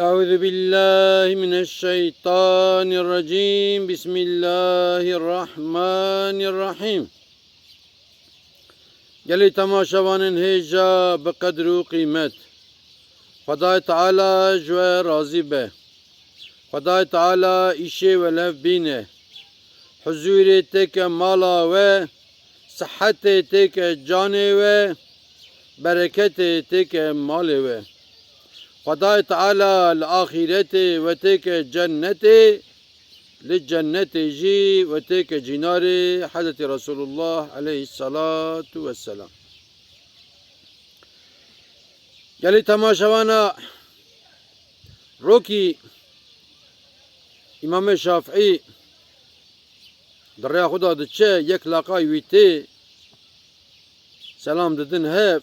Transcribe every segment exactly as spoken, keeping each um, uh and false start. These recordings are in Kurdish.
أعوذ بالله من الشيطان الرجيم. بسم الله الرحمن الرحيم. Gelî temaşevanên hêja bi qedir û qîmet. Xwedayê Teala ji we razî be. Xwedayê Teala îşê we lev bîne. Huzûrê têke mala we, sihetê têke canê we, bereketê têke malê we. Xwedayê Teala li axîretê we têke cennetê, li cennetê jî we têke cînarê Hezretî Resulullah aleyhissalatu vesselam. Gelî temaşevana rokî Îmamê Şafîî di rêya xwe de diçe, yek laqay wî tê, selam didin hev.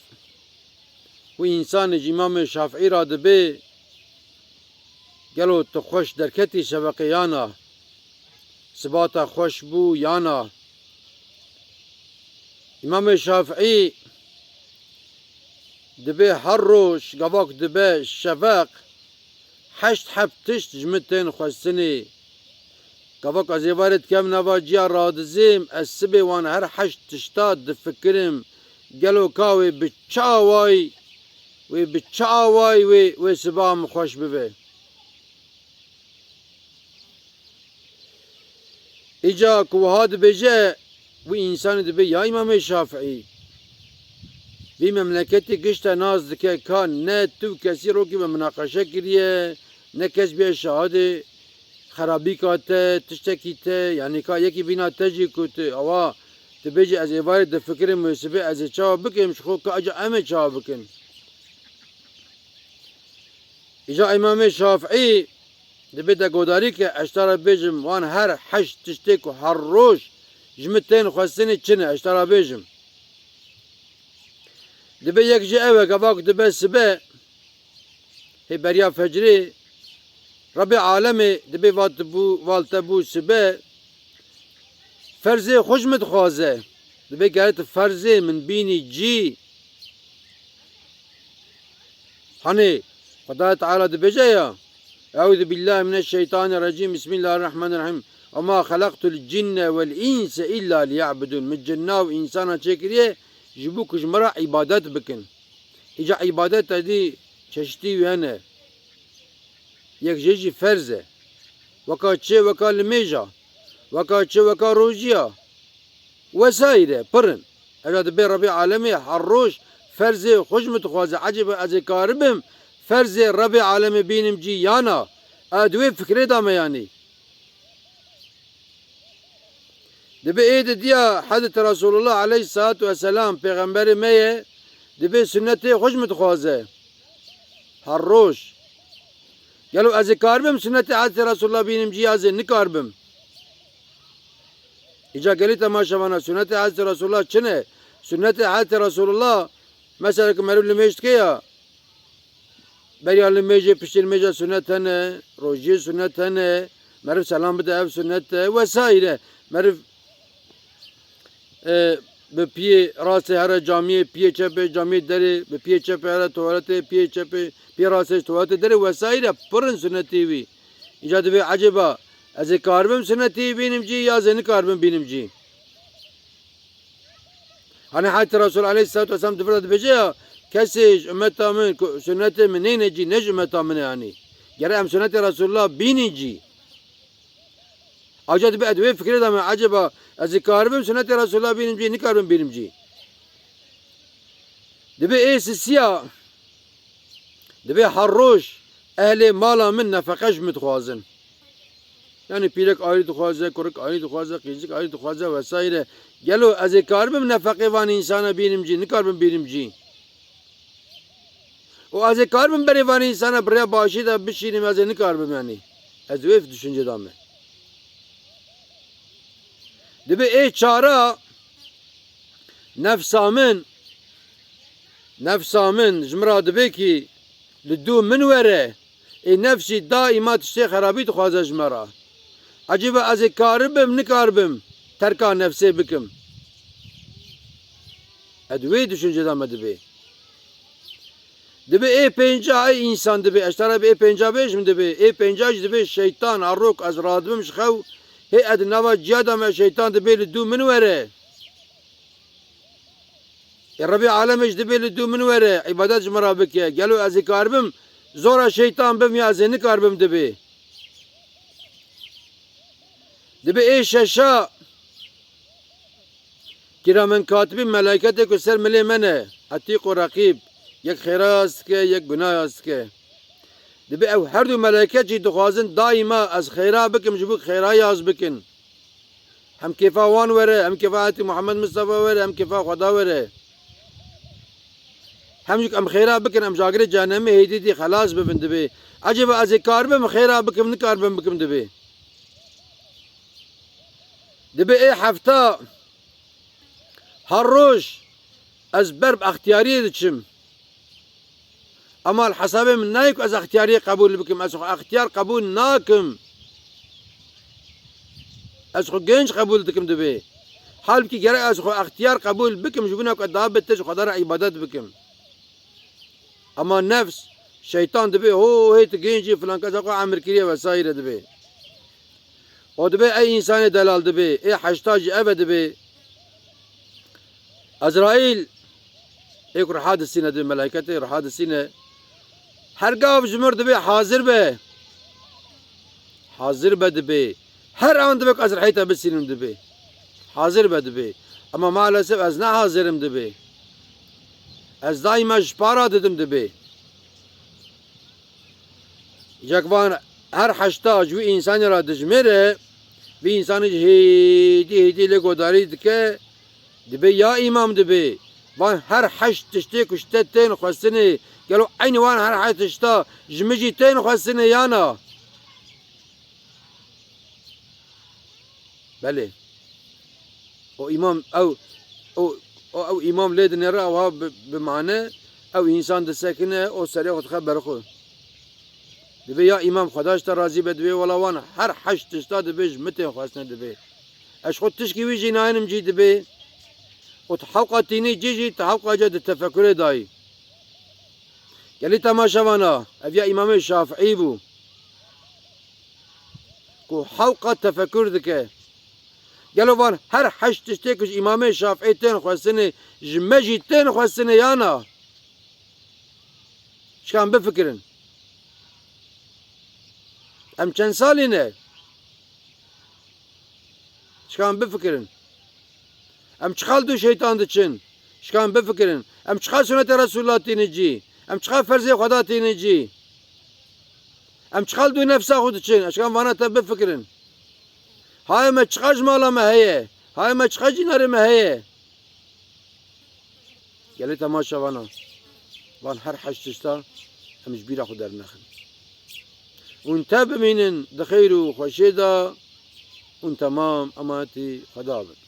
Wî însanê ji Îmamê Şafîî re dibê, gelo tu xweş derketî şeveqê yana? Siba te xweş bû yana? Îmamê Şafîî dibê her roj gavak dibe şeveq, heşt heb tişt ji min tên xwestinê. Gavak ez êvarê dikem nava ciya radizêm, ez sibê wan her heşt tişta difikirim. Gelo ka wê bi çi awayî, wê bi çi awayî wê, wê siba min xweş bibe? Îca ku wiha dibêje, wî însanê dibê ya Îmamê Şafîî, vî memleketê giş te nas dike ka ne tu kesî rokî ve minaqeşe kiriye, ne kes bûye şahidê xerabîka te, tiştekî te, yanî ka yekî bîna te jî ku tu awa dibêjî ez êvarê difikirim wê sibê ez ê çawa bikim, ji xwe ka îca em ê çawa bikin? Îca Îmamê Şafîî dibê te godarî ke ez te re bêjim, wan her heşt tiştê ku her roj ji min tên xwestinê çi ne, ez te re bêjim. Dibê yek ji ew e, gavak dibe sibe, hê beriya fecrê, Rebê alemê dibê vat bû, val te bû sibe, ferzê xwe ji min dixwaze. Dibê gere tu ferzê min bînî cî. Hanê, Xwedayê Teala dibêje ya, Eûzubillahimineşşeytanirrecîm, Bismillahirrahmanirrahîm. Ve ma xelaqtul cinne vel înse illa liya'budûn. Min cinna û însana çêkiriye ji bo ku ji min re îbadet bikin. Îca îbadet te dî çeşitî wî hene. Yek jê jî ferz e. Weka çi? Weka limêja. Weka çi? Weka rojiya. Wesaîre, pir in. Eja dibê Rebê alemê her roj ferzê xwe ji min dixwaze. Ecêba ez ê karibim ferzê Rebê alemê bînim cî yana? Ez di wê fikrê de me yanî. Dibê ê di diya Hezretî Resulullah aleyhissalatu vesselam pêxemberê me ye, dibê sunnetê xwe ji min dixwaze. Her roj. Gelo ez ê karibim sunnetê Hezretî Resulullah bînim cî ya ez ê nikaribim? Îca gelî temaşevana sunnetê Hezretî Resulullah çi ne? Sunnetê Hezretî Resulullah, mesela ku meriv limêj dike ya, beriya limêjê, piştî limêja sunnet hene, rojiyê sunnet hene, meriv selam bide ev sunnet e, wesaîre. Meriv, e, bi piyê rastê here camiyê, piyê çepê camiyê derê, bi piyê çepê here tuwaletê, piyê çepê, piyê rastê tuwaletê derê wesaîre, pir in sunnetê wî. Îca dibê ecêba ez ê karibim sunnetê wî bînim cî ya ez ê nikaribim bînim cî? Hani Hezretî Resul aleyhissalatu vesselam di vir de dibêje ya, kesê ji ummeta min ku sunnetê min neyne cî, ne ji ummeta min e yanî. Gere em sunnetê Resulullah bînî cî. Aca dibe ez di wê fikirê de me, ecêba ez ê karibim sunnetê Resulullah bînim cî, nikaribim bînim cî? Dibê ê sisiya, dibê her roj ehlê mala min nefeqe ji min dixwazin. Yanî pîrek ayrî dixwaze, kurik ayrî dixwaze, qîzik ayrî dixwaze vesaire. Gelo ez ê karibim nefeqê van însana bînim cî, nikaribim bînim cî? Û ez ê karibim berê van însana bi rêya başî de bişînim, ez ê nikaribim yanî? Ez di wê düşüncê de me. Dibê ê çara nefsa min, nefsa min ji min re dibê kî li dû min were, ê nefsî daîma tiştê xerabî dixwaze ji me re. Ecêba ez ê karibim, nikaribim terka nefsê bikim? Ez di wê düşüncê de me dibê. Dibe ê pênca ê însan dibe, ez te re bi ê pênca bêjim dibe, ê pênca jî dibe şeytan, arok, ez radibim ji xew, hê ez di nava ciya de me, şeytan dibe li dû min were. Ê Rebê alemê jî dibe li dû min were, îbadet ji min re bike. Gelo ez ê karibim zora şeytan bim ya ez ê nikaribim dibe. Dibe ê şeşa kiramen katibî melayketê ku ser milê me ne, etîq û reqîb, yek xêra yaz dike, yek guna yaz dike. Dibe ew her du meleket jî dixwazin daîma ez xêra bikim, ji bo xêra yaz bikin. Hem kêfa wan were, hem kêfa Hetî Muhammed Mistefa were, hem kêfa Xweda were. Hem jî em xêra bikin, em ji agirê cehennemê hêdî dî xelas bibin dibe. Ecêba ez ê karibim xêra bikim, nikaribim bikim dibe. Dibe ê hefta her roj ez ber bi extiyariyê diçim. Ema li hesabê min nayê ku ez extiyariyê qebûl bikim. Ez xwe extiyar qebûl nakim. Ez xwe genc qebûl dikim dibe. Halbikî gerek ez xwe extiyar qebûl bikim, ji bona ku ez daha beter ji Xweda re îbadet bikim. Ema nefs, şeytan dibe, ho, hê tu genc î, filan kes xwe emir kiriye vesaire dibe. O dibe ey însanê delal dibe, ê heşta jî ev e dibe. Ezraîl, ê ku riha disîne dibe, meleketê riha disîne. Her gav ji mir dibe hazir be. Hazir be dibe. Her an dibe ku ez rihê te bisînim dibe. Hazir be dibe. Ama maalesef ez ne hazir im dibe. Ez daîma ji para didim dibe. Jek van her heşta ji wî însanê re dijmêre, vî însanê jî hêdî hêdî lê godarî dike, dibe ya îmam dibe. Van her heşt tiştê ku ji te tên xwestinê, gelo eynî wan her heşt tişta ji min jî tên xwestinê ya na? Belê. O îmam, ew, o, o, ew îmam lê dinêre, ew ha bi, bi mane, ew însan disekine, o serê xwe dixe ber xwe. Dibe ya îmam, Xweda ji te razî be, dibe wela wan her heşt tişta dibe ji min tên xwestine dibe. Ez xwe tişkî wî jî nayênim cî dibe. Û tu hewqa tînî cî jî, tu hewqa ca di tefekurê dayî. Gelî temaşevana, ev ya Îmamê Şafiî bû. Ku hewqa tefekur dike. Gelo van her heşt tiştê ku ji Îmamê Şafiî tên xwestinê, ji me jî tên xwestinê ya na? Çikan bifikirin. Em çend salî ne? Çikan bifikirin. Em çiqal dû şeytan diçin? Çikan bifikirin. Em çiqal sunetê Resulullah tînin cî? Em çiqal ferzê Xweda tînin cî? Em çiqal dû nefsa xwe diçin? Çikan vana te bifikirin. Hayê me çiqal ji mala me heye? Hayê me çiqal cînarê me heye? Gelê temaşevana, van her heşt tişta em ji bîra xwe dernexin. Hûn te bimînin di xeyr û xweşiyê de, hûn temam emanetî Xweda bin.